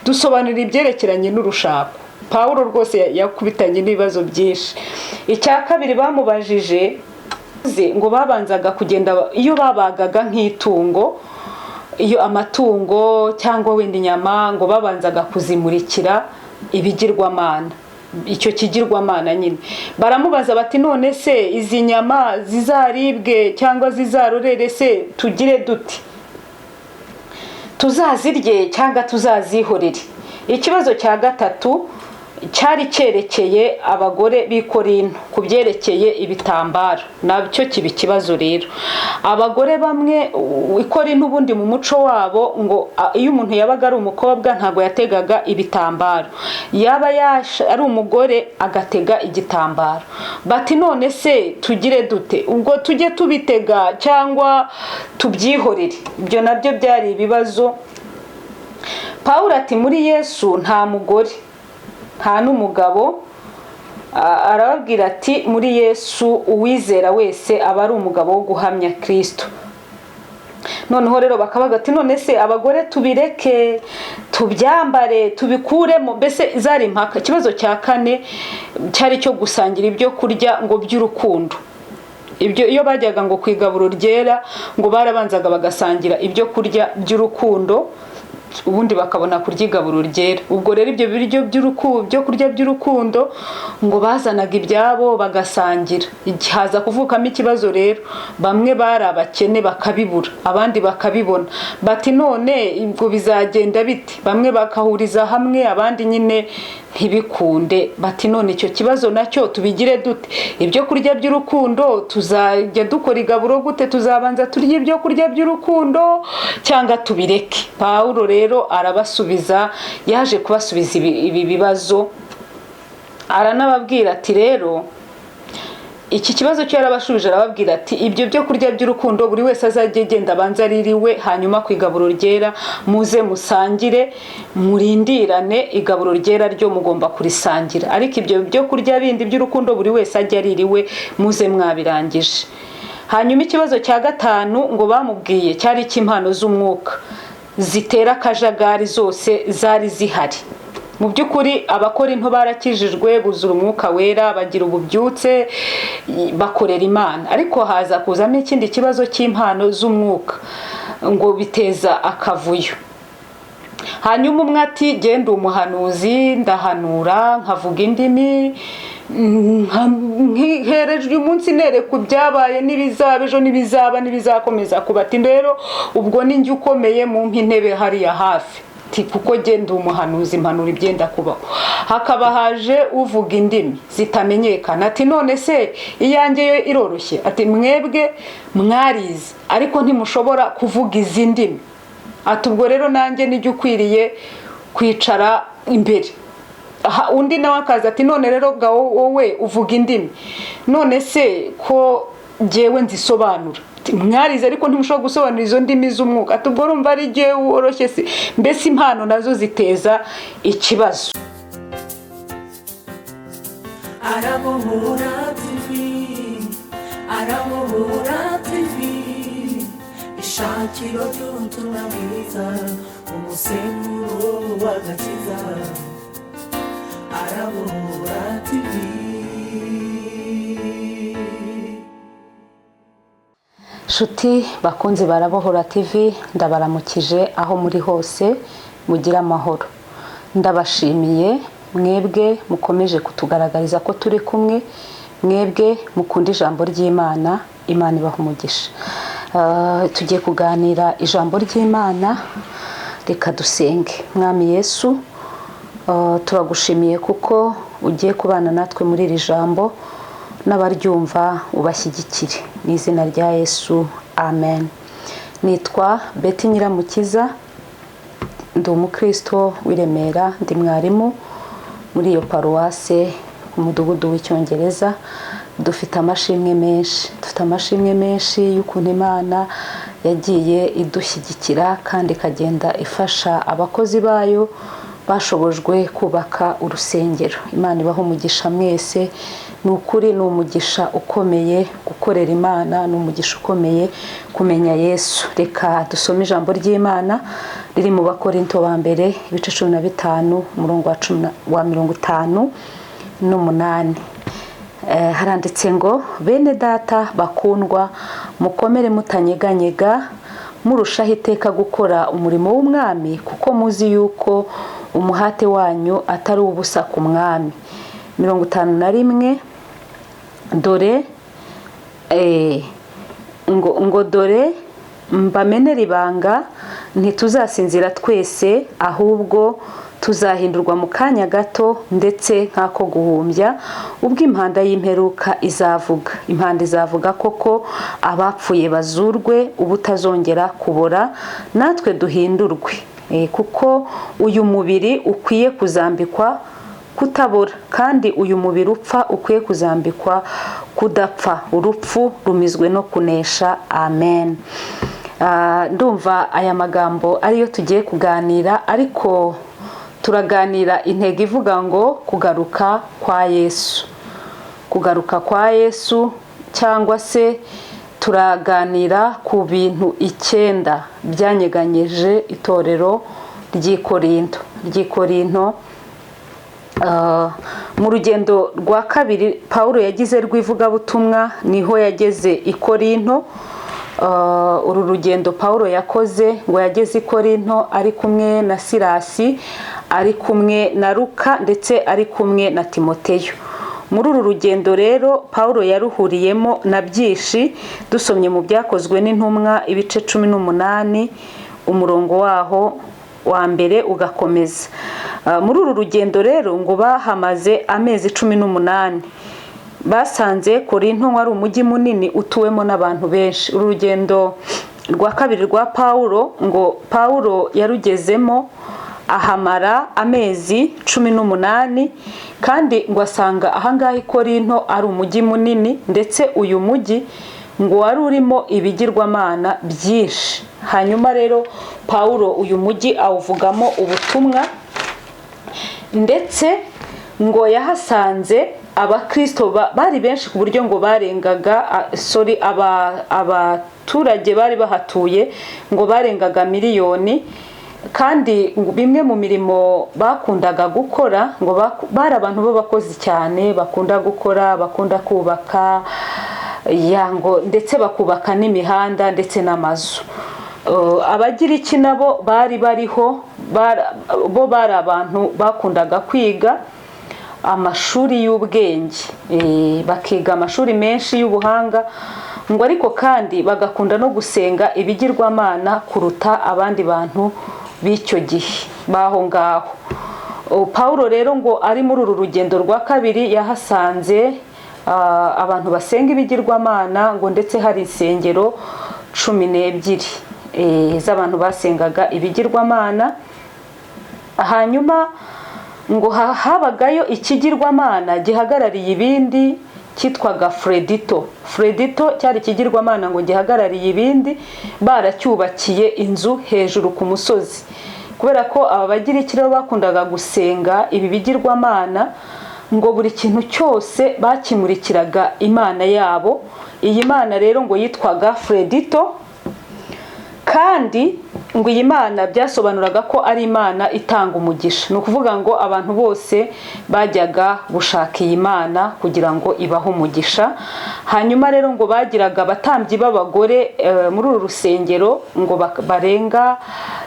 Dusobanura ibyerekeranye n'urushako. Pawulo rwose yakubitanye n'ibibazo byinshi. Icya kabiri bamubajije ngo babanzaga kugenda iyo babagaga nk'itungo, iyo amatungo cyangwa wenda inyama, ngo babanzaga kuzimurikira ibigirwamana, icyo kigirwamana nyine. Baramubaza bati: "None se izi nyama zizaribwe cyangwa zizarorere se, tugire duti tuzazirye cyangwa tuzazihorere?" Ikibazo cya gatatu cyari cyerekeye abagore b'i Korinto ku byerekeye ibitambaro, nabyo kiba ikibazo rero. Abagore bamwe i Korinto, ubundi mu muco wabo ngo iyo umuntu yabaga ari umukobwa ntabwo yategaga ibitambaro, yaba ari umugore agatega igitambaro. Bati: "None se tugire dute? Ubwo tujye tubitega cyangwa tubyihorere?" Ibyo nabyo byari ibibazo. Pawulo ati: "Muri Yesu nta mugore nta n'umugabo." Arababwira ati: "Muri Yesu uwizera wese aba ari umugabo wo guhamya Kirisito." Noneho rero bakabaga ati: "None se abagore tubireke, tubyambare, tubikuremo?" Mbese zari impaka. Ikibazo cya kane cyari cyo gusangira ibyo kurya ngo by'urukundo. Ibyo iyo bajyaga ngo ku igaburo ryera, ngo barabanzaga bagasangira ibyo kurya by'urukundo, ubundi bakabona kurya igaburo ryera. Ubwo rero ibyo biryo byo kurya by'urukundo, ngo bazanaga ibyabo bagasangira. Haza kuvukamo ikibazo rero, bamwe bari abakene bakabibura, abandi bakabibona. Bati: "None ubwo bizagenda bite?" Bamwe bakahuriza hamwe, abandi nyine ntibikunde. Bati: "None icyo kibazo nacyo tubigire dute? Ibyo kurya by'urukundo tuzajya dukora igaburo gute? Tuzabanza turya ibyo kurya by'urukundo cyangwa tubireke?" Pawulo rero arabasubiza, yaje kubasubiza ibi bibazo, aranababwira ati rero iki kibazo cyo yarabashubije, arababwira ati: "Ibyo byo kurya by'urukundo buri wese azajya agenda abanza aririwe, hanyuma ku igaburo ryera muze musangire, murindirane. Igaburo ryera ryo mugomba kurisangira, ariko ibyo byo kurya bindi by'urukundo buri wese ajya aririwe, muze mwabirangije." Hanyuma ikibazo cya gatanu ngo bamubwiye cyari icy'impano z'umwuka zitera akajagari zose zari zihari. Mu by'ukuri Abakorinto barakijijwe, buzura Umwuka Wera, bagira ububyutse, bakorera Imana, ariko haza kuzamo ikindi kibazo cy'impano z'umwuka, ngo biteza akavuyo. Hanyuma umwe ati: "Genda umuhanuzi, ndahanura, nkavuga indimi, nkiherejwe umunsi nereka ibyabaye n'ibizaba ejo n'ibizaba n'ibizakomeza kuba." Ati: "Rero ubwo ni njye ukomeye, mumpe intebe hariya hafi." Ati: "Kuko genda umuhanuzi, impanuro ibyenda kubaho." Hakaba haje uvuga indimi zitamenyekana, ati: "None se iyanjye yo iroroshye?" Ati: "Mwebwe mwarize ariko ntimushobora kuvuga izi ndimi." Ati: "Ubwo rero nanjye nijya ukwiriye kwicara imbere." Aha, undi nawe akaza ati: "None rero ga wowe uvuga indimi, none se ko jyewe nzisobanura?" Ati: "Mwarize ariko ntimushobora gusobanura izo ndimi z'umwuka." Ati: "Ubwo urumva ari jyewe woroshye se?" Mbese impano nazo ziteza ikibazo. Arabohora TV, Arabohora TV, ishakiro ry'ubutumwa bwiza, umusemburo w'agakiza, Arabohora TV. Nshuti bakunzi Barabohora TV, ndabaramukije aho muri hose, mugire amahoro. Ndabashimiye mwebwe mukomeje kutugaragariza ko turi kumwe, mwebwe mukunda ijambo ry'Imana. Imana ibaha umugisha. Tugiye kuganira ijambo ry'Imana. Reka dusenge. Mwami Yesu, turagushimiye kuko ugiye kubana natwe muri iri jambo, n'abaryumva ubashyigikire, mu izina rya Yesu, amen. Nitwa Betty Nyiramukiza, ndi umukristo w'i Remera, ndi mwarimu muri iyo paruwase ku mudugudu w'Icyongereza. Dufite amashimwe menshi, dufite amashimwe menshi y'ukuntu Imana yagiye idushyigikira kandi ikagenda ifasha abakozi bayo bashobojwe kubaka urusengero. Imana ibaha umugisha mwese. Ni ukuri ni umugisha ukomeye gukorera Imana, ni umugisha ukomeye kumenya Yesu. Reka dusome ijambo ry'Imana. riri mu Bakorinto ba mbere, ibice 15, umurongo wa wa 58. Haranditse ngo: "Bene data bakundwa, mukomere mutanyeganyega, murushaho iteka gukora umurimo w'Umwami, kuko muzi yuko umuhate wanyu atari ubusa ku Mwami." 51, dore ngo "Dore mbamenere ibanga: ntituzasinzira twese, ahubwo tuzahindurwa mu kanya gato, ndetse nk'ako guhumbya, ubwo impanda y'imperuka izavuga. Impanda izavuga koko, abapfuye bazurwe ubutazongera kubora, natwe duhindurwe. Kuko uyu mubiri ukwiye kuzambikwa kutabora, kandi uyu mubiri upfa ukwiye kuzambikwa kudapfa. Urupfu rumizwe no kunesha. Amen." Ndumva aya magambo ariyo tugiye kuganira, ariko turaganira intego ivuga ngo kugaruka kwa Yesu, kugaruka kwa Yesu, cyangwa se turaganira ku bintu 9 byanyeganyeje itorero ry'i Korinto. Ry'i Korinto. Mu rugendo rwa kabiri Pawulo yagize rw'ivugabutumwa, niho yageze i Korinto. Uru rugendo Pawulo yakoze, ngo yageze i Korinto ari kumwe na Silasi, ari kumwe na Luka, ndetse ari kumwe na Timoteyo. Muri uru rugendo rero Pawulo yaruhuriyemo na byinshi. Dusomye mu Byakozwe n'Intumwa, ibice 18, umurongo waho wa mbere ugakomeza. Muri uru rugendo rero ngo bahamaze amezi 18. Basanze Korinto wari umujyi munini utuwemo n'abantu benshi. Uru rugendo rwa kabiri rwa Pawulo, ngo Pawulo yarugezemo ahamara amezi 18, kandi ngo asanga ahangaha i Korinto ari umujyi munini, ndetse uyu mujyi ngo wari urimo ibigirwamana byinshi. Hanyuma rero Pawulo uyu mujyi awuvugamo ubutumwa, ndetse ngo yahasanze abakristo bari benshi ku buryo ngo barengaga sorry, abaturage bari bahatuye ngo barengaga miliyoni. Kandi ngo bimwe mu mirimo bakundaga gukora, ngo bari abantu b'abakozi cyane, bakunda gukora, bakunda kubaka ya, ngo ndetse bakubaka n'imihanda ndetse n'amazu. Abagiriki nabo bari bariho, bo bari abantu bakundaga kwiga amashuri y'ubwenge, bakiga amashuri menshi y'ubuhanga, ngo ariko kandi bagakunda no gusenga ibigirwamana kuruta abandi bantu b'icyo gihe baho ngaho. Pawulo rero ngo ari muri uru rugendo rwa kabiri yahasanze abantu basenga ibigirwamana, ngo ndetse hari insengero 12 z'abantu basengaga ibigirwamana. Hanyuma ngo habagayo ikigirwamana gihagarariye ibindi cyitwaga Fredito. Fredito cyari ikigirwamana ngo gihagarariye ibindi, baracyubakiye inzu hejuru ku musozi. Kubera ko aba Bagiriki rero bakundaga gusenga ibi bigirwamana, ngo buri kintu cyose bakimurikiraga imana yabo. Iyi mana rero ngo yitwaga Fredito, kandi ngo iyi mana byasobanuraga ko ari imana itanga umugisha. Ni ukuvuga ngo abantu bose bajyaga gushaka iyi mana kugira ngo ibahe umugisha. Hanyuma rero ngo bagiraga abatambyi b'abagore muri uru rusengero ngo barenga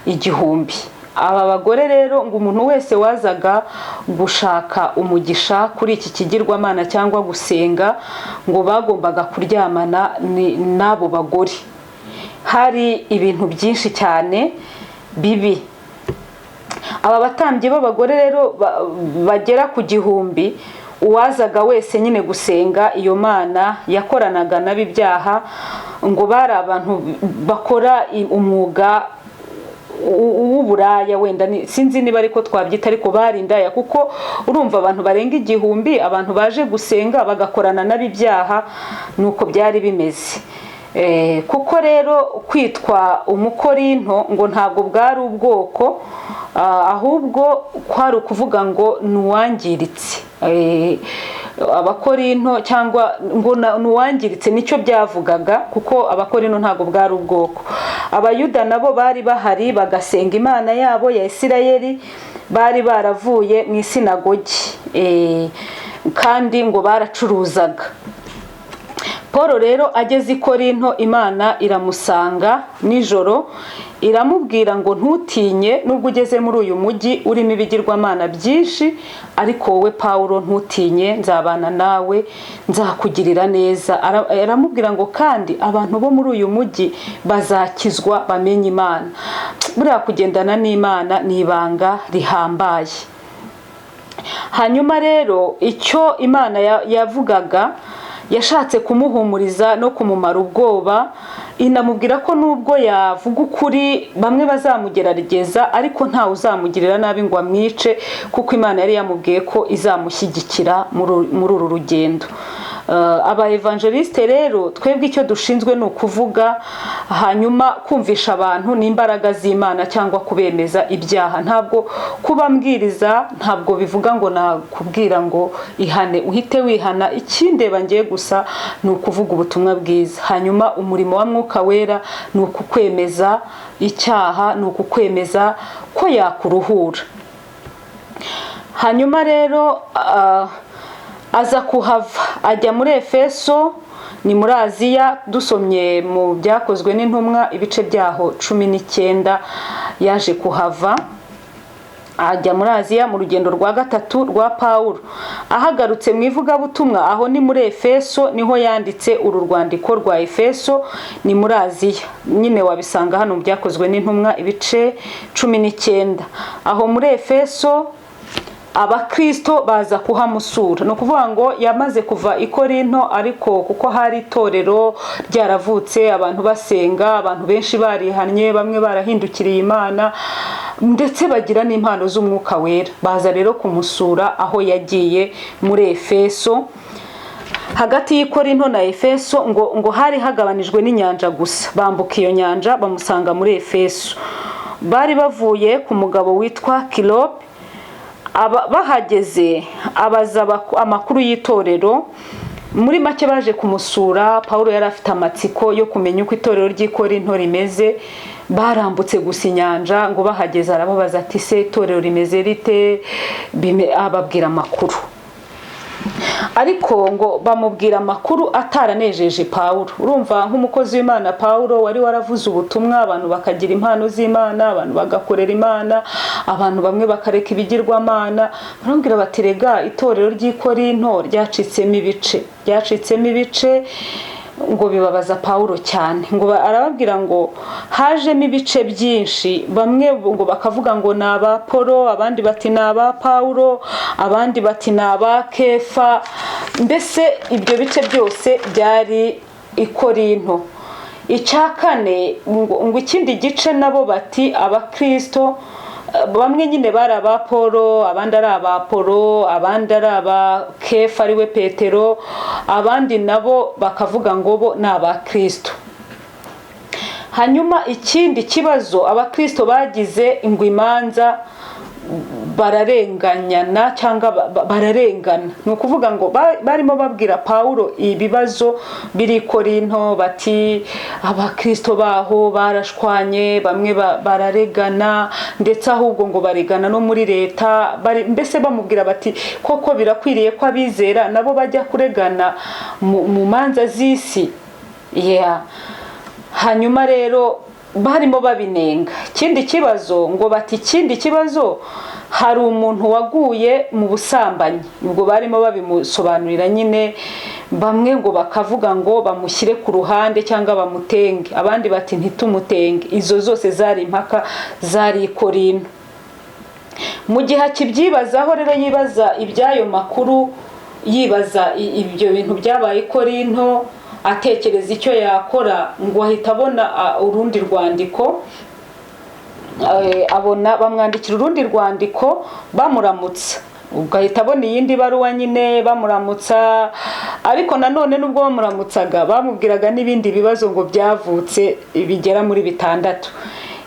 1000. Aba bagore rero ngo umuntu wese wazaga gushaka umugisha kuri iki kigirwamana cyangwa gusenga, ngo bagombaga kuryamana n'abo bagore. Hari ibintu byinshi cyane bibi. Aba batambyi b'abagore rero bagera ku 1000, uwazaga wese nyine gusenga iyo mana yakoranaga nabo ibyaha. Ngo bari abantu bakora umwuga w'uburaya, wenda sinzi niba ariko twabyita, ariko bari indaya, kuko urumva abantu barenga 1000, abantu baje gusenga bagakorana nabo ibyaha, nuko byari bimeze. Kuko rero kwitwa Umukorinto ngo ntabwo bwari ubwoko, ahubwo kwari ukuvuga ngo ni uwangiritse. Abakorinto cyangwa ngo n'uwangiritse, nicyo byavugaga, kuko Abakorinto ntabwo bwari ubwoko. Abayuda nabo bari bahari, bagasenga Imana yabo ya Isirayeli, bari baravuye mu isinagogi, kandi ngo baracuruzaga. Paul rero ageze i Korinto, Imana iramusanga nijoro, iramubwira ngo: "Ntutinye, nubwo ugeze muri uyu mujyi urimo ibigirwamana byinshi, ariko wowe Pawulo ntutinye, nzabana nawe, nzakugirira neza." Aramubwira ngo kandi abantu bo muri uyu mujyi bazakizwa, bamenye Imana. Buriya kugendana n'Imana ni ibanga rihambaye. Hanyuma rero icyo Imana yavugaga, yashatse kumuhumuriza no kumumara ubwoba, inamubwira ko nubwo yavuga ukuri bamwe bazamugerageza, ariko ntawe uzamugirira nabi ngo amwice, kuko Imana yari yamubwiye ko izamushyigikira muri uru rugendo. Aba évangéliste rero, twebwe icyo dushinzwe ni ukuvuga, hanyuma kumvisha abantu n'imbaraga z'Imana cyangwa kubemeza ibyaha. Ntabwo kubambwiriza, ntabwo bivuga ngo nakubwira ngo ihane uhite wihana. Ikindeba ngiye gusa ni ukuvuga ubutumwa bwiza, hanyuma umurimo wa Mwuka Wera ni ukukwemeza icyaha, ni ukukwemeza ko yakuruhura. Hanyuma rero aza kuhava ajya muri Efeso, ni muri Aziya. Dusomye mu Byakozwe n'Intumwa ibice byaho 19, yaje kuhava ajya muri Aziya mu rugendo rwa gatatu rwa Pawulo. Ahagarutse mu ivugabutumwa aho ni muri Efeso, niho yanditse uru rwandiko rwa Efeso, ni muri Aziya nyine. Wabisanga hano mu Byakozwe n'Intumwa ibice 19. Aho muri Efeso Abakristo baza kuhamusura. Ni ukuvuga ngo yamaze kuva i Korinto, ariko kuko hari itorero ryaravutse, abantu basenga, abantu benshi barihannye, bamwe barahindukiriye Imana, ndetse bagira n'impano z'Umwuka Wera, baza rero kumusura aho yagiye muri Efeso. Hagati y'i Korinto na Efeso ngo hari hagabanijwe n'inyanja gusa. Bambuka iyo nyanja, bamusanga muri Efeso. Bari bavuye ku mugabo witwa Kirope. Bahageze abaza amakuru y'itorero. Muri make baje kumusura. Pawulo yari afite amatsiko yo kumenya uko itorero ry'i Korinto rimeze. Barambutse gusa inyanja, ngo bahageze arababaza ati: "Se itorero rimeze rite?" Ababwira amakuru, ariko ngo bamubwira amakuru ataranejeje Pawulo. Urumva nk'umukozi w'Imana Pawulo wari waravuze ubutumwa, abantu bakagira impano z'Imana, abantu bagakorera Imana, abantu bamwe bakareka ibigirwamana, baramubwira bati: "Rega itorero ry'i Korinto ryacitsemo ibice, ryacitsemo ibice." Ngo bibabaza Pawulo cyane. Ngo arababwira ngo hajemo ibice byinshi, bamwe ngo bakavuga ngo ni aba Polo, abandi bati ni aba Pawulo, abandi bati ni aba Kefa. Mbese ibyo bice byose byari i Korinto. Icya kane, ngo ikindi gice nabo bati Abakristo bamwe nyine bari aba Polo, abandi ari aba Polo, abandi ari aba Kefa ariwe Petero, abandi nabo bakavuga ngo bo ni Abakristo. Hanyuma ikindi kibazo Abakristo bagize, ngo imanza, bararenganyana cyangwa bararengana. Ni ukuvuga ngo barimo babwira Pawulo ibibazo biri i Korinto, bati Abakristo baho barashwanye, bamwe bararegana, ndetse ahubwo ngo baregana no muri leta. Mbese bamubwira bati: "Koko birakwiriye ko abizera nabo bajya kuregana mu manza z'isi?" Yeah. Hanyuma rero barimo babinenga. Ikindi kibazo, ngo bati ikindi kibazo, hari umuntu waguye mu busambanyi. Ubwo barimo babimusobanurira nyine, bamwe ngo bakavuga ngo bamushyire ku ruhande cyangwa bamutenge, abandi bati ntitumutenge. Izo zose zari impaka zari i Korinto. Mu gihe akibyibazaho rero, yibaza iby'ayo makuru, yibaza ibyo bintu byabaye i Korinto, atekereza icyo yakora, ngo ahita abona urundi rwandiko. Abona bamwandikira urundi rwandiko bamuramutsa. Ugahita abona iyindi baruwa nyine bamuramutsa, ariko nanone nubwo bamuramutsaga bamubwiraga n'ibindi bibazo ngo byavutse bigera muri bitandatu.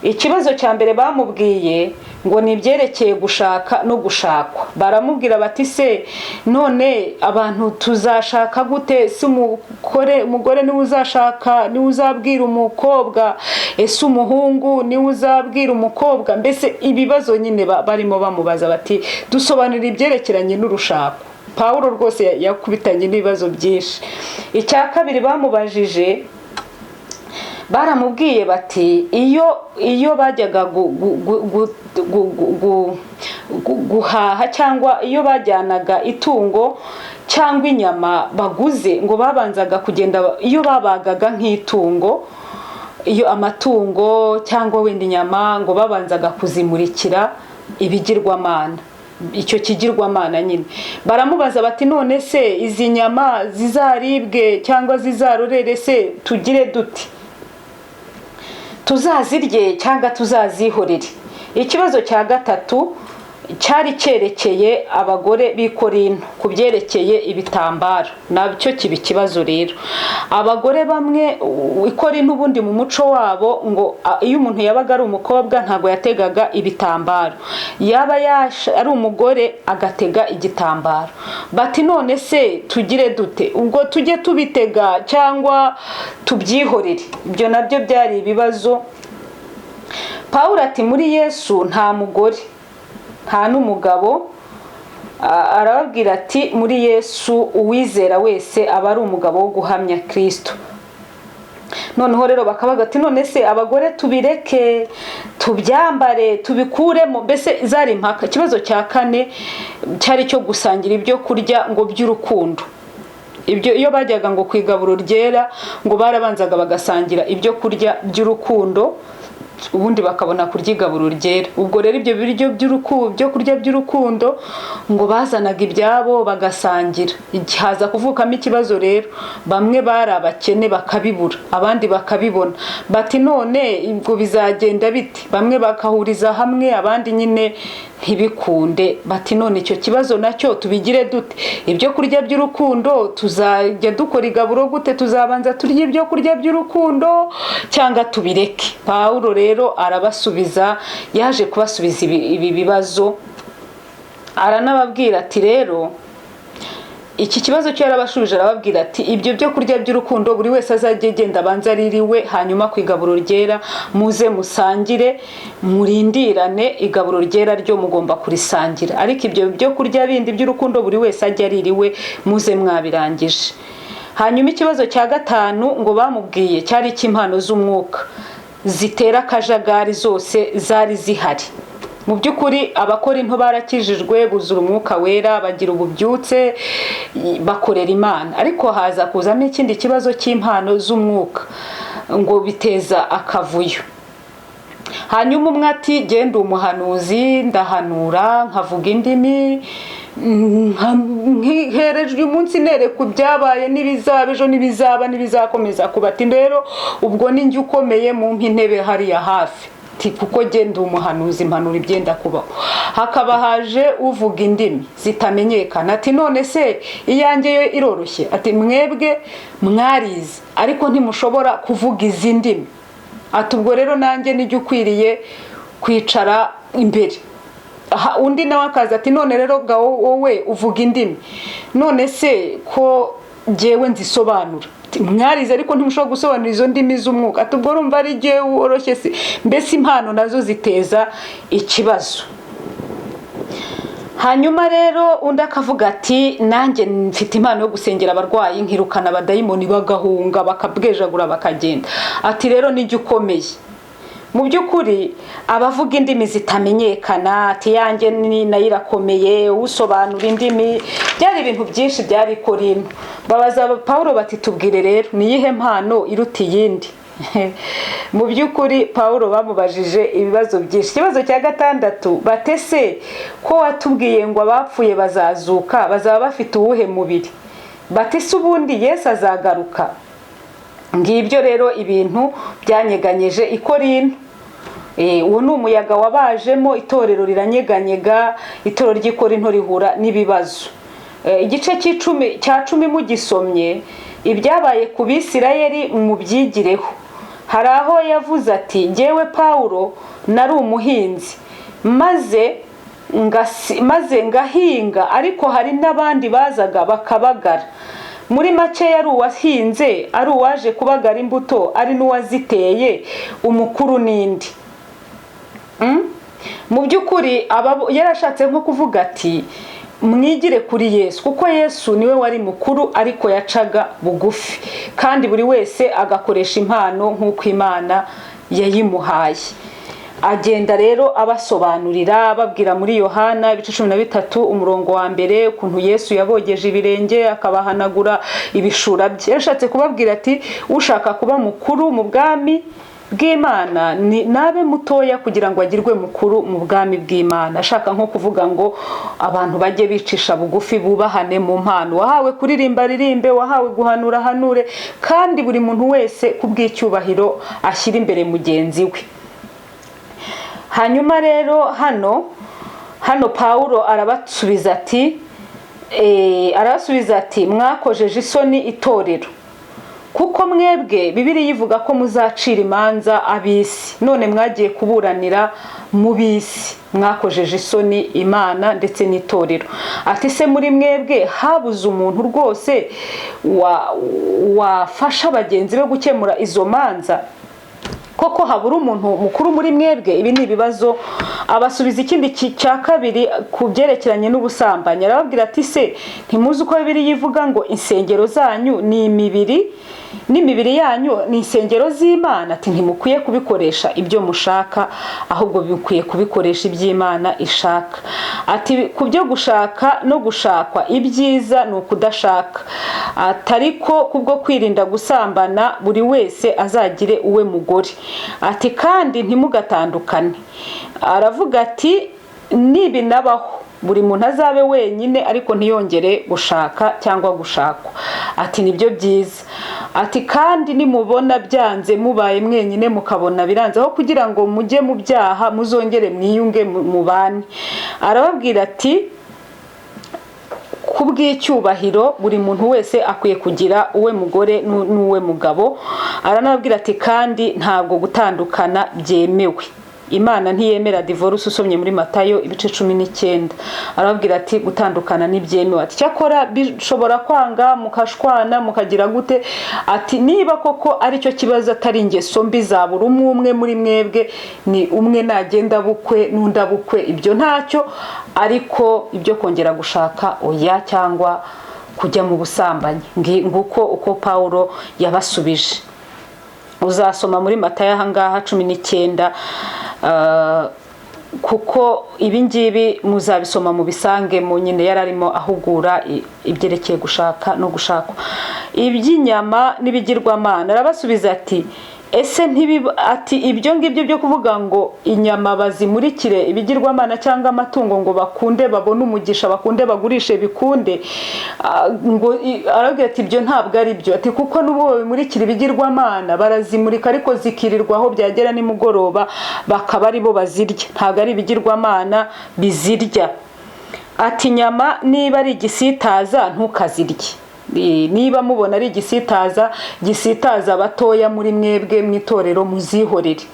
Ikibazo cya mbere bamubwiye Ngo ni ibyerekeye gushaka no gushakwa. Baramubwira bati: "Se none abantu tuzashaka gute? Si umugore niwe uzashaka, niwe uzabwira umukobwa? Ese umuhungu niwe uzabwira umukobwa?" Mbese ibibazo nyine barimo bamubaza bati: "Dusobanurira ibyerekeranye n'urushako." Pawulo rwose yakubitanye n'ibibazo byinshi. Icya kabiri bamubajije, baramubwiye bati iyo bajyaga guhaha cyangwa iyo bajyanaga itungo cyangwa inyama baguze, ngo babanzaga kugenda, iyo babagaga nk'itungo, iyo amatungo cyangwa wenda inyama, ngo babanzaga kuzimurikira ibigirwamana, icyo kigirwamana nyine. Baramubaza bati: "None se izi nyama zizaribwe cyangwa zizarorere se tugire duti, tuzazirye cyangwa tuzazihorere?" Ikibazo cya gatatu cyari cyerekeye abagore b'i Korinto ku byerekeye ibitambaro, nabyo kiba ikibazo rero. Abagore bamwe i Korinto, ubundi mu muco wabo ngo iyo umuntu yabaga ari umukobwa ntabwo yategaga ibitambaro, yaba ari umugore agatega igitambaro. Bati: "None se tugire dute? Ubwo tujye tubitega cyangwa tubyihorere?" Ibyo nabyo byari ibibazo. Pawulo ati: "Muri Yesu nta mugore nta n'umugabo." Arababwira ati: "Muri Yesu uwizera wese aba ari umugabo wo guhamya Kristo." Noneho rero bakabaga ati: "None se abagore tubireke, tubyambare, tubikuremo?" Mbese zari impaka. Ikibazo cya kane cyari cyo gusangira ibyo kurya ngo by'urukundo. Ibyo iyo bajyaga ngo ku igaburo ryera, ngo barabanzaga bagasangira ibyo kurya by'urukundo, ubundi bakabona kurya igaburo ryera. Ubwo rero ibyo biryo byo kurya by'urukundo, ngo bazanaga ibyabo bagasangira. Haza kuvukamo ikibazo rero, bamwe bari abakene bakabibura, abandi bakabibona. Bati: "None ubwo bizagenda bite?" Bamwe bakahuriza hamwe, abandi nyine ntibikunde. Bati: "None icyo kibazo nacyo tubigire dute? Ibyo kurya by'urukundo, tuzajya dukora igaburo gute? Tuzabanza turya ibyo kurya by'urukundo cyangwa tubireke?" Pawulo rero arabasubiza, yaje kubasubiza ibi bibazo, aranababwira ati rero iki kibazo cyo yarabashubije, arababwira ati: "Ibyo byo kurya by'urukundo, buri wese azajya agenda abanza aririwe, hanyuma ku igaburo ryera muze musangire, murindirane. Igaburo ryera ryo mugomba kurisangira, ariko ibyo byo kurya bindi by'urukundo buri wese ajya aririwe, muze mwabirangije." Hanyuma ikibazo cya gatanu ngo bamubwiye cyari icy'impano z'umwuka zitera akajagari zose zari zihari. Mu by'ukuri Abakorinto barakijijwe, buzura Umwuka Wera, bagira ububyutse, bakorera Imana, ariko haza kuzamo ikindi kibazo cy'impano z'umwuka, ngo biteza akavuyo. Hanyuma umwe ati: "Genda umuhanuzi, ndahanura, nkavuga indimi, nkiherejwe umunsi nereka ibyabaye n'ibizaba ejo n'ibizaba n'ibizakomeza kuba." Ati: "Rero ubwo ni njye ukomeye, mumpe intebe hariya hafi." Ati: "Kuko genda umuhanuzi, impanuro ibyenda kubaho." Hakaba haje uvuga indimi zitamenyekana, ati: "None se iyanjye yo iroroshye?" Ati: "Mwebwe mwarize ariko ntimushobora kuvuga izi ndimi." Ati: "Ubwo rero nanjye nijya ukwiriye kwicara imbere." Aha, undi nawe akaza ati: "None rero ga wowe uvuga indimi, none se ko jyewe nzisobanura?" Ati: "Mwarize ariko ntimushobora gusobanura izo ndimi z'umwuka." Ati: "Ubwo urumva ari jyewe woroshye se?" Mbese impano nazo ziteza ikibazo. Hanyuma rero undi akavuga ati: "Nanjye mfite impano yo gusengera abarwayi, nkirukana abadayimoni bagahunga, bakabwejagura bakagenda." Ati: "Rero nijya ukomeye." Mu by'ukuri abavuga indimi zitamenyekana ati: "Yanjye ni nayo irakomeye." Usobanura indimi, byari ibintu byinshi byari Korinto. Babaza Pawulo bati: "Tubwire rero, ni iyihe mpano iruta iyindi?" Mu by'ukuri Pawulo bamubajije ibibazo byinshi. Ikibazo cya gatandatu batese: "Ko watubwiye ngo abapfuye bazazuka, bazaba bafite uwuhe mubiri?" Batese: "Ubundi Yesu azagaruka?" Ngibyo rero ibintu byanyeganyeje i Korinto. Uwo ni umuyaga wabajemo, itorero riranyeganyega, itorero ry'i Korinto rihura n'ibibazo. Igice cy'icumi cya 10 mugisomye, ibyabaye ku Bisirayeli mubyigireho. Hari aho yavuze ati: "Jyewe Pawulo nari umuhinzi." Maze ngahinga, ariko hari n'abandi bazaga bakabagara. Muri make, yari uwahinze, ari uwaje kubagara imbuto, ari n'uwaziteye, umukuru n'indi. Mu by'ukuri yarashatse nko kuvuga ati: "Mwigire kuri Yesu, kuko Yesu niwe wari mukuru, ariko yacaga bugufi, kandi buri wese agakoresha impano nk'uko Imana yayimuhaye." Agenda rero abasobanurira, ababwira muri Yohana ibice 13 umurongo wa 1, ukuntu Yesu yabogeje ibirenge, akabahanagura ibishura bye. Yashatse kubabwira ati: "Ushaka kuba mukuru mu bwami bw'Imana ni nabe mutoya, kugira ngo agirwe mukuru mu bwami bw'Imana." Ashaka nko kuvuga ngo abantu bajye bicisha bugufi, bubahane mu mpano. Wahawe kuririmba aririmbe, wahawe guhanura ahanure, kandi buri muntu wese ku bw'icyubahiro ashyira imbere mugenzi we. Hanyuma rero hano Pawulo arabasubiza ati: "Mwakojeje isoni itorero, kuko mwebwe Bibiliya ivuga ko muzacira imanza ab'isi, none mwagiye kuburanira mu b'isi. Mwakojeje isoni Imana ndetse n'itorero." Ati: "Se muri mwebwe habuze umuntu rwose wafasha bagenzi be gukemura izo manza? Koko habura umuntu mukuru muri mwebwe?" Ibi ni ibibazo abasubiza. Ikindi cya kabiri, ku byerekeranye n'ubusambanyi, arababwira ati: "Se ntimuzi uko Bibiliya ivuga ngo insengero zanyu ni imibiri, n'imibiri yanyu ni insengero z'Imana?" Ati: "Ntimukwiye kubikoresha ibyo mushaka, ahubwo bikwiye kubikoresha iby'Imana ishaka." Ati: "Ku byo gushaka no gushakwa, ibyiza ni ukudashaka." Ati: "Ariko kubwo kwirinda gusambana, buri wese azagire uwe mugore." Ati: "Kandi ntimugatandukane." Aravuga ati: "Nibinabaho, buri muntu azabe wenyine, ariko ntiyongere gushaka cyangwa gushakwa." Ati: "Nibyo byiza." Ati: "Kandi nimubona byanze, mubaye mwenyine, mukabona biranze, aho kugira ngo mujye mu byaha, muzongere mwiyunge, mubane." Arababwira ati: "Ku bw'icyubahiro, buri muntu wese akwiye kugira uwe mugore n'uwe mugabo." Aranababwira ati: "Kandi ntabwo gutandukana byemewe, Imana ntiyemera divorce." Usomye muri Matayo ibice 19, arababwira ati: "Gutandukana ntibyemewe." Ati: "Cyakora bishobora kwanga, mukashwana, mukagira gute." Ati: "Niba koko aricyo kibazo, atari ingeso mbi za buri umwe umwe muri mwebwe, ni umwe nagenda bukwe n'undi abukwe, ibyo ntacyo, ariko ibyo kongera gushaka oya, cyangwa kujya mu busambanyi." Nguko uko Pawulo yabasubije. Uzasoma muri Matayo ahangaha 19, kuko ibi ngibi muzabisoma mu bisange mu nyine yari arimo ahugura ibyerekeye gushaka no gushakwa. Iby'inyama n'ibigirwamana, arabasubiza ati: "Ese ntibiba?" Ati: "Ibyo ngibyo byo kuvuga ngo inyama bazimurikire ibigirwamana, cyangwa amatungo ngo bakunde babone umugisha, bakunde bagurishe bikunde," ngo arabwira ati: "Ibyo ntabwo ari byo." Ati: "Kuko n'ubwo babimurikira ibigirwamana, barazimurika ariko zikirirwaho, byagera nimugoroba bakaba ari bo bazirya, ntabwo ari ibigirwamana bizirya." Ati: "Inyama niba ari igisitaza, ntukazirye. Niba mubona ari igisitaza gisitaza abatoya muri mwebwe mu itorero, muzihorere,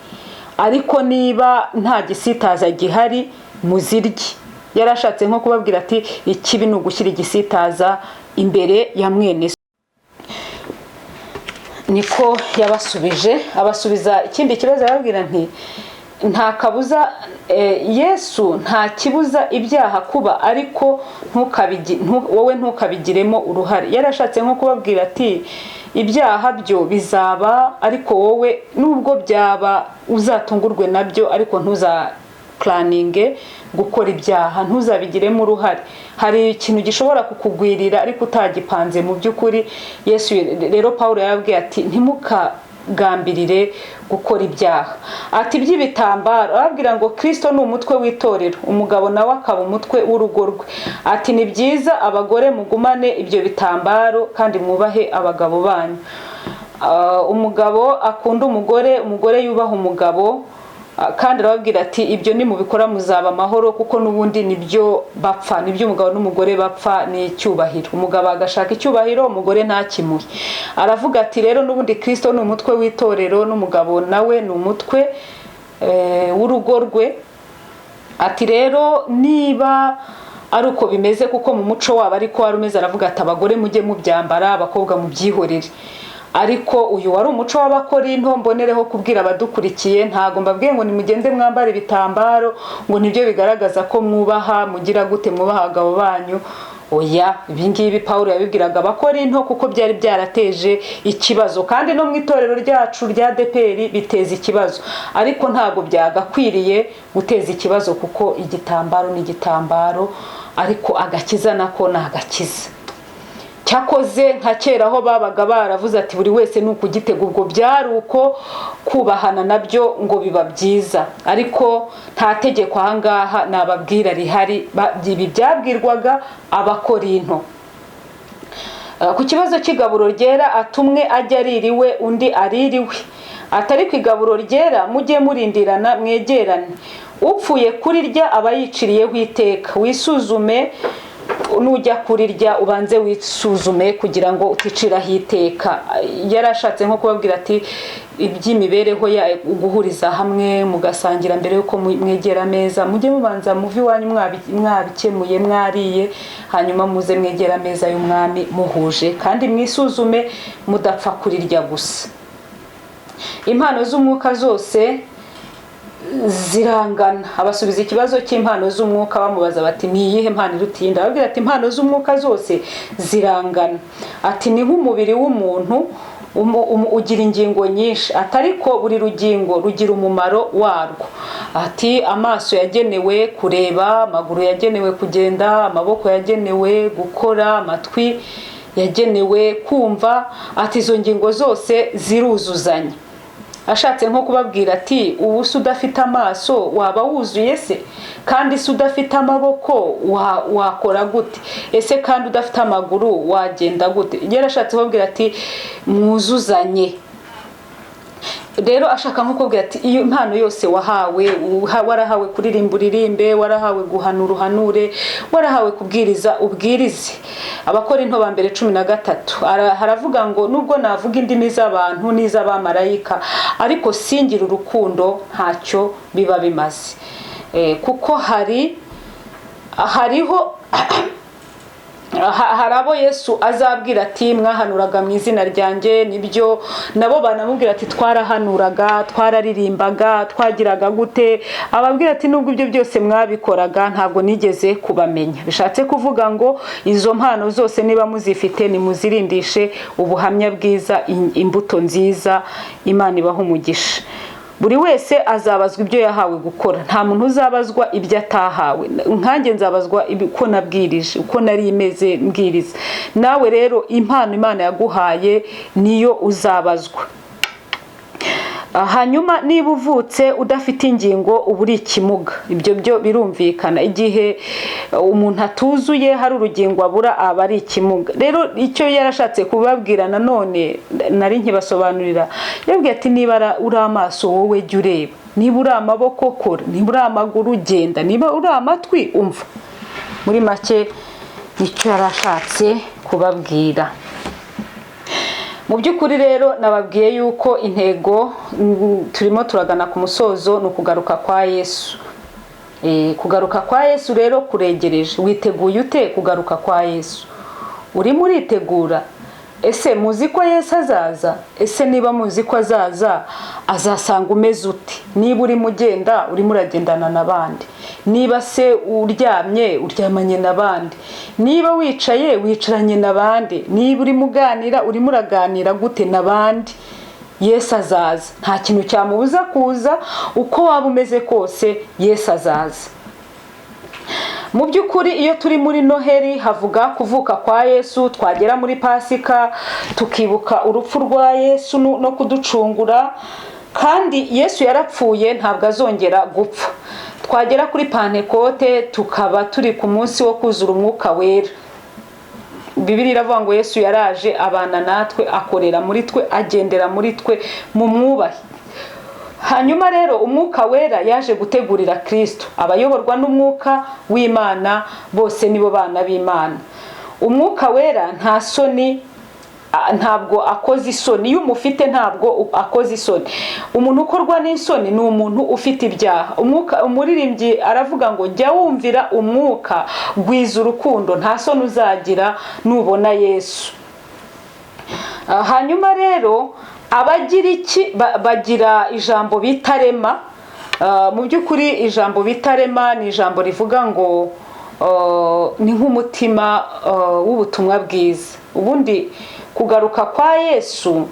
ariko niba nta gisitaza gihari, muzirye." Yarashatse nko kubabwira ati: "Ikibi ni ugushyira igisitaza imbere ya mwene so." Niko yabasubije. Abasubiza ikindi kibazo, arababwira nti: "Nta kabuza, Yesu nta kibuza ibyaha kuba, ariko wowe ntukabigiremo uruhare." Yarashatse nko kubabwira ati: "Ibyaha byo bizaba, ariko wowe nubwo byaba uzatungurwe nabyo, ariko ntuza planninge gukora ibyaha, ntuzabigiremo uruhare." Hari ikintu gishobora kukugwirira ariko utagipanze mu by'ukuri. Yesu rero, Paul yarabwiye ati: "Ntimukagambirire gukora ibyaha." Ati: "Iby'ibitambaro," arababwira ngo: "Kirisito ni umutwe w'itorero, umugabo nawe akaba umutwe w'urugo rwe." Ati: "Ni byiza abagore mugumane ibyo bitambaro kandi mwubahe abagabo banyu. Umugabo akunda umugore, umugore yubaha umugabo." Kandi arababwira ati: "Ibyo nimubikora muzaba amahoro, kuko n'ubundi nibyo bapfa, nibyo umugabo n'umugore bapfa, ni icyubahiro. Umugabo agashaka icyubahiro, umugore ntakimuhe." Aravuga ati: "Rero n'ubundi Kirisito ni umutwe w'itorero, n'umugabo nawe ni umutwe w'urugo rwe." Ati rero niba ari uko bimeze, kuko mu muco wabo ariko wari umeze, aravuga ati abagore mujye mubyambara, abakobwa mubyihorere. Ariko uyu wari umuco w'Abakorinto. Mbonereho kubwira abadukurikiye, ntago mbabwiye ngo nimugende mwambare ibitambaro ngo nibyo bigaragaza ko mwubaha, mugira gute, mwubaha abagabo banyu. Oya, ibi ngibi Pawulo yabibwiraga Abakorinto kuko byari byarateje ikibazo, kandi no mu itorero ryacu rya ADEPR biteza ikibazo, ariko ntabwo byagakwiriye guteza ikibazo, kuko igitambaro ni igitambaro, ariko agakiza nako ni agakiza. Cyakoze nka kera aho babaga baravuze ati buri wese ni ukugitega, ubwo byari uko kubahana nabyo ngo biba byiza, ariko nta tegeko ahangaha nababwira rihari. Ibi byabwirwaga Abakorinto. Ku kibazo cy'igaburo ryera, atumwe ajya aririwe undi aririwe, atari ku igaburo ryera mujye murindirana mwegerane. Upfuye kurirya aba yiciriyeho iteka. Wisuzume, nujya kurirya ubanze wisuzume kugira ngo uticiraho iteka. Yarashatse nko kubabwira ati iby'imibereho ya guhuriza hamwe mugasangira mbere yuko mwegera ameza, mujye mubanza muve iwanyu mwabikemuye, mwariye, hanyuma muze mwegera ameza y'Umwami muhuje, kandi mwisuzume mudapfa kurirya gusa. Impano z'umwuka zose zirangana. Abasubiza ikibazo cy'impano z'umwuka, bamubaza bati ni iyihe mpano iruta iyindi? Ababwira ati impano z'umwuka zose zirangana. Ati ni nk'umubiri w'umuntu ugira ingingo nyinshi, ati ariko buri rugingo rugira umumaro warwo. Ati amaso yagenewe kureba, amaguru yagenewe kugenda, amaboko yagenewe gukora, amatwi yagenewe kumva. Ati izo ngingo zose ziruzuzanya. Ashatse nko kubabwira ati ubu se udafite amaso waba wuzuye se? Kandi se udafite amaboko wakora gute? Ese kandi udafite amaguru wagenda gute? Yarashatse kubabwira ati mwuzuzanye. Rero ashaka nko kubwira ati iyo impano yose wahawe, warahawe kuririmba uririmbe, warahawe guhanura uhanure, warahawe kubwiriza ubwirize. Abakorinto ba mbere 13 haravuga ngo nubwo navuga indimi z'abantu n'iz'abamarayika, ariko singira urukundo, ntacyo biba bimaze. Kuko hariho hari abo Yesu azabwira ati mwahanuraga mu izina ryanjye, nibyo, nabo banamubwira ati twarahanuraga, twararirimbaga, twagiraga gute. Ababwira ati nubwo ibyo byose mwabikoraga ntabwo nigeze kubamenya. Bishatse kuvuga ngo izo mpano zose niba muzifite nimuzirindishe ubuhamya bwiza, imbuto nziza. Imana ibaha umugisha. Buri wese azabazwa ibyo yahawe gukora, nta muntu uzabazwa ibyo atahawe. Nkanjye nzabazwa uko nabwirije, uko nari imeze mbwiriza. Nawe rero impano Imana yaguhaye niyo uzabazwa. Hanyuma niba uvutse udafite ingingo uba uri ikimuga, ibyo byo birumvikana. Igihe umuntu atuzuye hari urugingo abura aba ari ikimuga. Rero icyo yarashatse kubabwira nanone nari nkibasobanurira, yababwiye ati niba uri amaso wowe jya ureba, niba uri amaboko kora, niba uri amaguru genda, niba uri amatwi umva. Muri make nicyo yarashatse kubabwira. Mu by'ukuri rero nababwiye yuko intego, turimo turagana ku musozo, ni ukugaruka kwa Yesu. Kugaruka kwa Yesu rero kuregereje. Witeguye ute kugaruka kwa Yesu? Urimo uritegura? Ese muzi ko Yesu azaza? Ese niba muzi ko azaza, azasanga umeze ute? Niba urimo ugenda, urimo uragendana n'abandi? Niba se uryamye, uryamanye n'abandi? Niba wicaye, wicaranye n'abandi? Niba urimo uganira, urimo uraganira gute n'abandi? Yesu azaza, nta kintu cyamubuza kuza. Uko waba umeze kose Yesu azaza. Mu by'ukuri iyo turi muri Noheli havuga kuvuka kwa Yesu, twagera muri Pasika tukibuka urupfu rwa Yesu no kuducungura, kandi Yesu yarapfuye ntabwo azongera gupfa. Twagera kuri Pantekote tukaba turi ku munsi wo kuzura Umwuka Wera. Bibiliya iravuga ngo Yesu yaraje abana natwe, akorera muri twe, agendera muri twe, mu mwubahe. Hanyuma rero Umwuka Wera yaje gutegurira Kristo abayoborwa n'Umwuka w'Imana bose nibo bana b'Imana. Umwuka Wera nta soni Ntabwo akoze isoni. Iyo umufite ntabwo akoze isoni. Umuntu ukorwa n'isoni ni umuntu ufite ibyaha. Umwuka, umuririmbyi aravuga ngo jya wumvira umwuka, gwiza urukundo, nta soni uzagira nubona Yesu. Hanyuma rero abagira iki bagira ijambo bita rema. Mu by'ukuri ijambo bita rema ni ijambo rivuga ngo ni nk'umutima w'ubutumwa bwiza. Ubundi kugaruka kwa Yesu,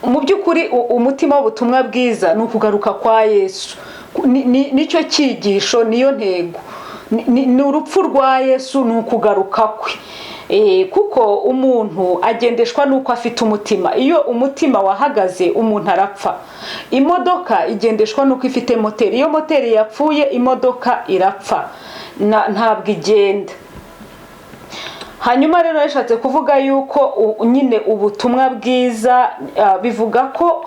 mu by'ukuri umutima w'ubutumwa bwiza ni ukugaruka kwa Yesu. Nicyo cyigisho, niyo ntego. Ni urupfu rwa Yesu, ni ukugaruka kwe. Kuko umuntu agendeshwa n'uko afite umutima. Iyo umutima wahagaze, umuntu arapfa. Imodoka igendeshwa n'uko ifite moteri. Iyo moteri yapfuye, imodoka irapfa, ntabwo igenda. Hanyuma rero yashatse kuvuga yuko nyine ubutumwa bwiza, bivuga ko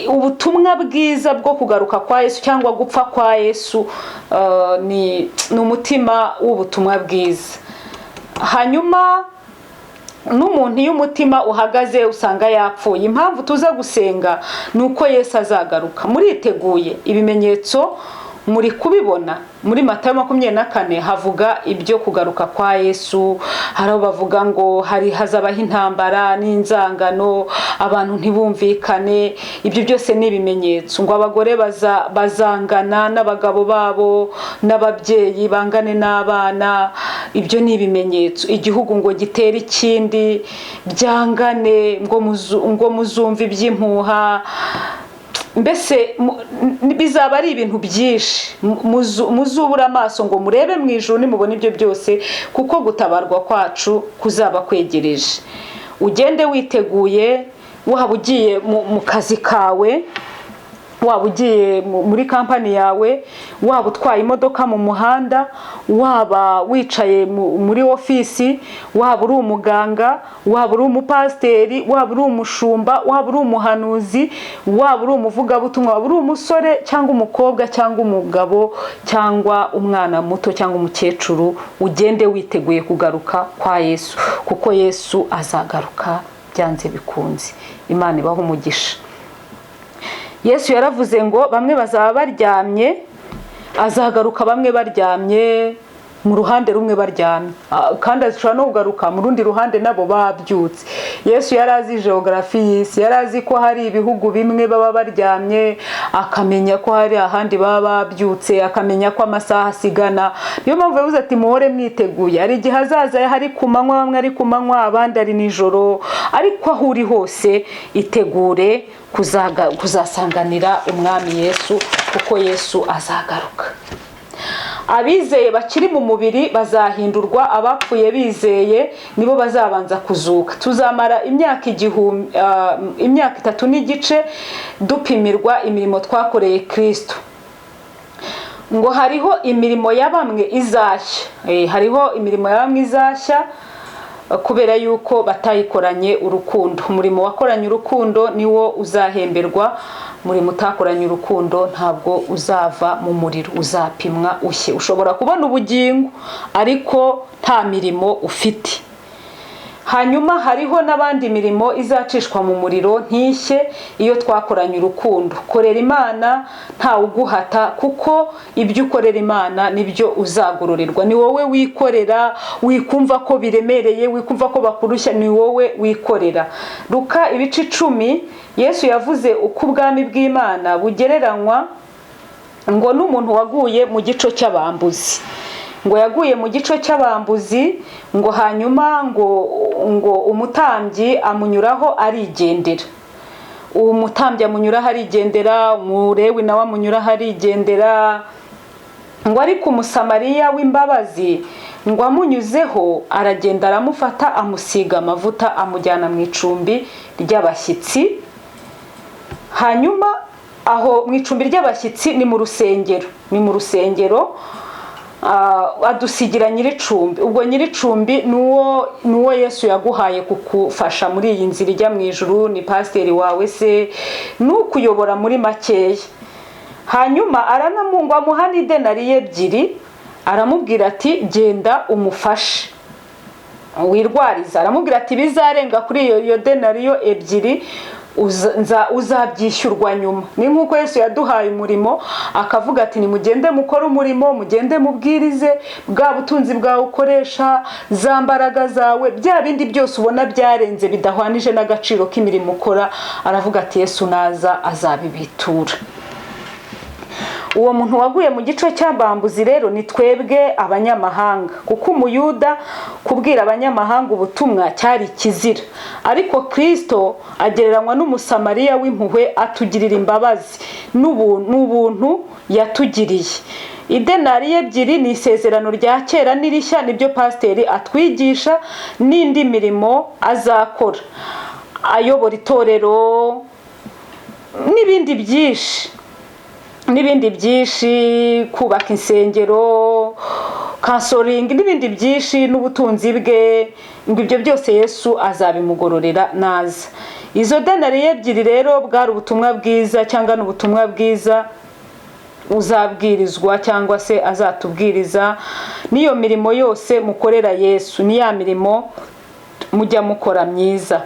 ubutumwa bwiza bwo kugaruka kwa Yesu cyangwa gupfa kwa Yesu, ni umutima w'ubutumwa bwiza. Hanyuma n'umuntu iyo umutima uhagaze usanga yapfuye. Impamvu tuza gusenga ni uko Yesu azagaruka. Muriteguye? Ibimenyetso muri kubibona. Muri Matayo 24 havuga ibyo kugaruka kwa Yesu. Hari aho bavuga ngo hari hazabaho intambara n'inzangano, abantu ntibumvikane. Ibyo byose ni ibimenyetso. Ngo abagore bazangana n'abagabo babo, n'ababyeyi bangane n'abana. Ibyo ni ibimenyetso. Igihugu ngo gitere ikindi, byangane, ngo muzumve iby'impuha. Mbese bizaba ari ibintu byinshi. Muzubura amaso ngo murebe mu ijuru nimubona ibyo byose, kuko gutabarwa kwacu kuzaba kwegereje. Ugende witeguye. Waba ugiye mu kazi kawe, waba ugiye muri kampani yawe, waba utwaye imodoka mu muhanda, waba wicaye muri ofisi, waba uri umuganga, waba uri umupasiteri, waba uri umushumba, waba uri umuhanuzi, waba uri umuvugabutumwa, waba uri umusore cyangwa umukobwa cyangwa umugabo cyangwa umwana muto cyangwa umukecuru, ugende witeguye kugaruka kwa Yesu, kuko Yesu azagaruka byanze bikunze. Imana ibahe umugisha. Yesu yaravuze ngo bamwe bazaba baryamye, azagaruka bamwe baryamye mu ruhande rumwe baryamye, kandi ashobora no kugaruka mu rundi ruhande nabo babyutse. Yesu yari azi geogarafi y'isi, yari azi ko hari ibihugu bimwe baba baryamye, akamenya ko hari ahandi baba babyutse, akamenya ko amasaha asigana. Niyo mpamvu yavuze ati muhore mwiteguye. Hari igihe azaza hari ku manywa, bamwe ari ku manywa, abandi ari nijoro, ariko aho uri hose itegure kuzasanganira umwami Yesu, kuko Yesu azagaruka. Abizeye bakiri mu mubiri bazahindurwa, abapfuye bizeye nibo bazabanza kuzuka. Tuzamara imyaka 1000, imyaka 3 n'igice dupimirwa imirimo twakoreye Kristo. Ngo hariho imirimo ya bamwe izashya. Hariho imirimo ya bamwe izashya kubera yuko batayikoranye urukundo. Umurimo wakoranye urukundo niwo uzahemberwa. Umurimo utakoranye urukundo ntabwo uzava mu muriro, uzapimwa ushye. Ushobora kubona ubugingo ariko nta mirimo ufite. Hanyuma hariho n'abandi mirimo izacishwa mu muriro ntishye iyo twakoranye urukundo. Korera Imana ntawe uguhata, kuko ibyo ukorera Imana nibyo uzagororerwa. Ni wowe wikorera, wikumva ko biremereye, wikumva ko bakurushya, ni wowe wikorera. Luka ibice 10, Yesu yavuze uko ubwami bw'Imana bugereranywa ngo n'umuntu waguye mu gico cy'abambuzi. Ngo yaguye mu gico cy'abambuzi, ngo hanyuma ngo umutambyi amunyuraho arigendera. Uwo mutambyi amunyuraho arigendera, umurewi nawe amunyuraho arigendera. Ngo ariko umusamariya w'imbabazi ngo amunyuzeho aragenda, aramufata, amusiga amavuta, amujyana mu icumbi ry'abashyitsi. Hanyuma aho mu icumbi ry'abashyitsi ni mu rusengero, ni mu rusengero, adusigira nyir'icumbi. Ubwo nyir'icumbi ni uwo Yesu yaguhaye kukufasha muri iyi nzira ijya mu ijuru, ni pasiteri wawe se, n'ukuyobora muri makeya. Hanyuma aranamungwa, amuha n'idenariyo 2, aramubwira ati genda umufashe. Wirwariza. Aramubwira ati: "Bizarenga kuri iyo denariyo 2 uzabyishyurwa nyuma." Ni nk'uko Yesu yaduhaye umurimo, akavuga ati: "Nimugende mukore umurimo, mugende mubwirize." Bwa butunzi bwawe ukoresha, za mbaraga zawe, bya bindi byose ubona byarenze, bidahwanije n'agaciro k'imirimo ukora, aravuga ati: "Yesu naza azabibitura." Uwo muntu waguye mu gico cy'abambuzi rero ni twebwe abanyamahanga, kuko umuyuda kubwira abanyamahanga ubutumwa cyari ikizira. Ariko Kirisito agereranywa n'Umusamariya w'impuhwe, atugirira imbabazi n'ubuntu yatugiriye. Idenariyo 2 ni isezerano rya kera n'irishya, nibyo pasiteri atwigisha, n'indi mirimo azakora ayobora itorero n'ibindi byinshi, n'ibindi byinshi, kubaka insengero, counseling n'ibindi byinshi, n'ubutunzi bwe, ngo ibyo byose Yesu azabimugororera naza. Izo denariyo 2 rero bwari ubutumwa bwiza, cyangwa n'ubutumwa bwiza uzabwirizwa cyangwa se azatubwiriza, n'iyo mirimo yose mukorera Yesu, ni ya mirimo mujya mukora myiza.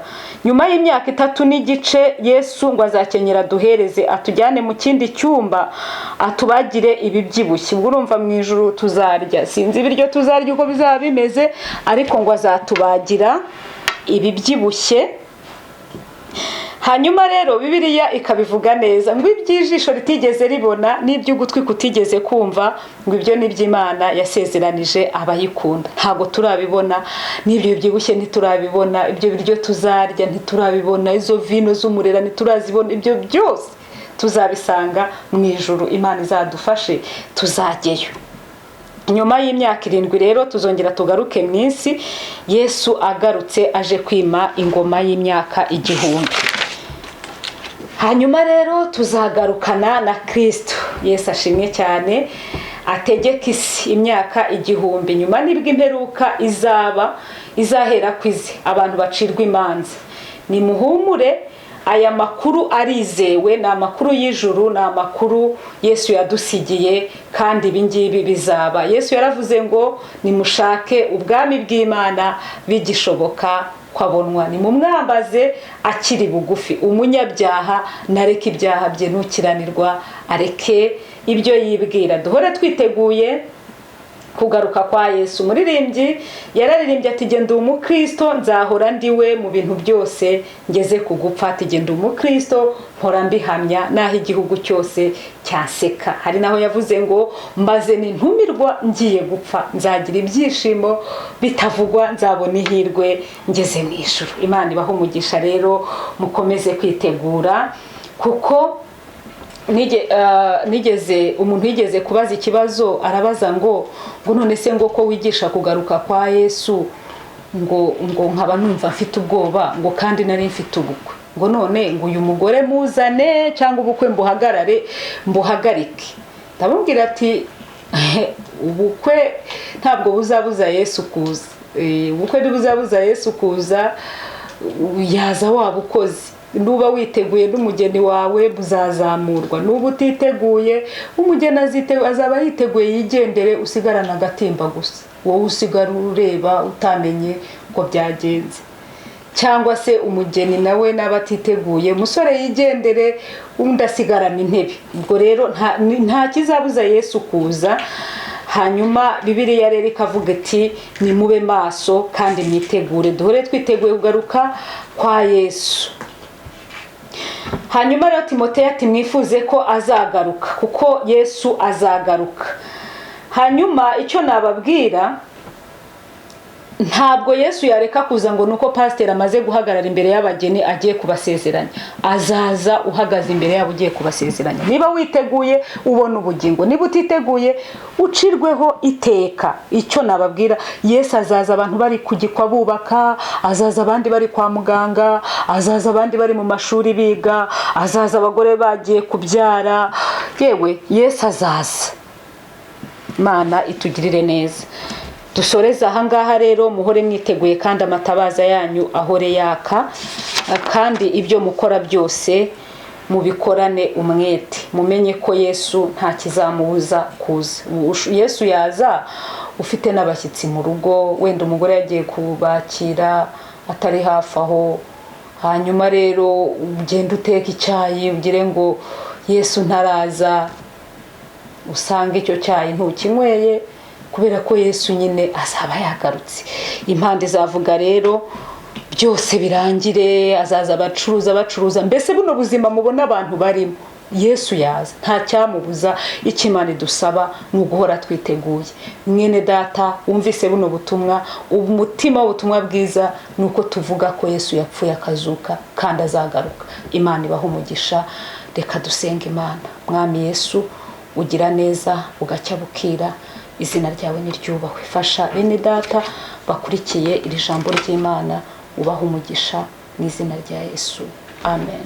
Nyuma y'imyaka 3 n'igice, Yesu ngo azakenyera duhereze, atujyane mu kindi cyumba, atubagire ibibyibushye. Ubwo urumva mu ijuru tuzarya, sinzi ibiryo tuzarya uko bizaba bimeze, ariko ngo azatubagira ibibyibushye. Hanyuma rero Bibiliya ikabivuga neza ngo iby'ijisho ritigeze ribona n'iby'ugutwi kutigeze kumva, ngo ibyo ni iby'Imana yasezeranije abayikunda. Ntabwo turabibona, n'ibyo bibyibushye ntiturabibona, ibyo biryo tuzarya ntiturabibona, izo vino z'umurera ntiturazibona. Ibyo byose tuzabisanga mu ijuru. Imana izadufashe tuzajyeyo. Nyuma y'imyaka 7 rero tuzongera tugaruke mu isi, Yesu agarutse aje kwima ingoma y'imyaka 1000. Hanyuma rero tuzagarukana na Kirisito. Yesu ashimwe cyane. Ategeka isi imyaka 1000. Nyuma nibwo imperuka izaba, izahera ku izi abantu bacirwa imanza. Nimuhumure, aya makuru arizewe, ni amakuru y'ijuru, ni amakuru Yesu yadusigiye, kandi ibi ngibi bizaba. Yesu yaravuze ngo: "Nimushake ubwami bw'Imana bigishoboka kwabonwa, nimumwambaze akiri bugufi." Umunyabyaha nareke ibyaha bye, ntukiranirwa areke ibyo yibwira. Duhore twiteguye kugaruka kwa Yesu. Umuririmbyi yararirimbye ati: "Genda umukristo, nzahora ndiwe mu bintu byose ngeze ku gupfa." Ati: "Genda umukristo, mpora mbihamya n'aho igihugu cyose cyaseka." Hari naho yavuze ngo: "Mbaze nintumirwa ngiye gupfa, nzagira ibyishimo bitavugwa, nzabona ihirwe ngeze mu ijuru." Imana ibahe umugisha rero, mukomeze kwitegura, kuko nigeze umuntu yigeze kubaza ikibazo, arabaza ngo: "None se ngo ko wigisha kugaruka kwa Yesu, ngo nkaba numva mfite ubwoba, ngo kandi nari mfite ubukwe, ngo none ngo uyu mugore muzane cyangwa ubukwe mbuhagarare, mbuhagarike?" Ndamubwira ati: "Ubukwe ntabwo buzabuza Yesu kuza. Ubukwe ntibuzabuza Yesu kuza, yaza waba ukoze. Nuba witeguye n'umugeni wawe muzazamurwa, nuba utiteguye, umugeni azaba yiteguye yigendere, usigarane agatimba gusa, wowe usigara ureba utamenye uko byagenze. Cyangwa se umugeni nawe naba atiteguye, umusore yigendere, undi asigarana intebe." Ubwo rero nta kizabuza Yesu kuza. Hanyuma Bibiliya rero ikavuga iti: "Nimube maso kandi mwitegure." Duhore twiteguye kugaruka kwa Yesu. Hanyuma rero Timoteyo ati: "Mwifuze ko azagaruka," kuko Yesu azagaruka. Hanyuma icyo nababwira, ntabwo Yesu yareka kuza ngo nuko pasiteri amaze guhagarara imbere y'abageni agiye kubasezeranya. Azaza uhagaze imbere yabo ugiye kubasezeranya. Niba witeguye, ubona ubugingo; niba utiteguye, ucirweho iteka. Icyo nababwira, Yesu azaza abantu bari kugikwa bubaka, azaza abandi bari kwa muganga, azaza abandi bari mu mashuri biga, azaza abagore bagiye kubyara. Yewe, Yesu azaza. Imana itugirire neza. Dusoreze ahangaha rero. Muhore mwiteguye kandi amatabaza yanyu ahore yaka, kandi ibyo mukora byose mubikorane umwete, mumenye ko Yesu nta kizamubuza kuza. Yesu yaza. ufite n'abashyitsi mu rugo, wenda umugore yagiye kubakira atari hafi aho, hanyuma rero ugenda uteka icyayi ugire ngo Yesu ntaraza, usanga icyo cyayi ntukinyweye kubera ko Yesu nyine azaba yagarutse. Impande izavuga rero byose birangire, azaza abacuruza bacuruza, mbese buno buzima mubona abantu barimo, Yesu yaza nta cyamubuza. Icyo Imana idusaba ni uguhora twiteguye. Mwene data wumvise buno butumwa, umutima w'ubutumwa bwiza ni uko tuvuga ko Yesu yapfuye akazuka kandi azagaruka. Imana ibaha umugisha. Reka dusenge Imana. Mwami Yesu, ugira neza bugacya bukira, izina ryawe niryubahwe. Fasha bene data bakurikiye iri jambo ry'Imana, ubaha umugisha mu izina rya Yesu, amen.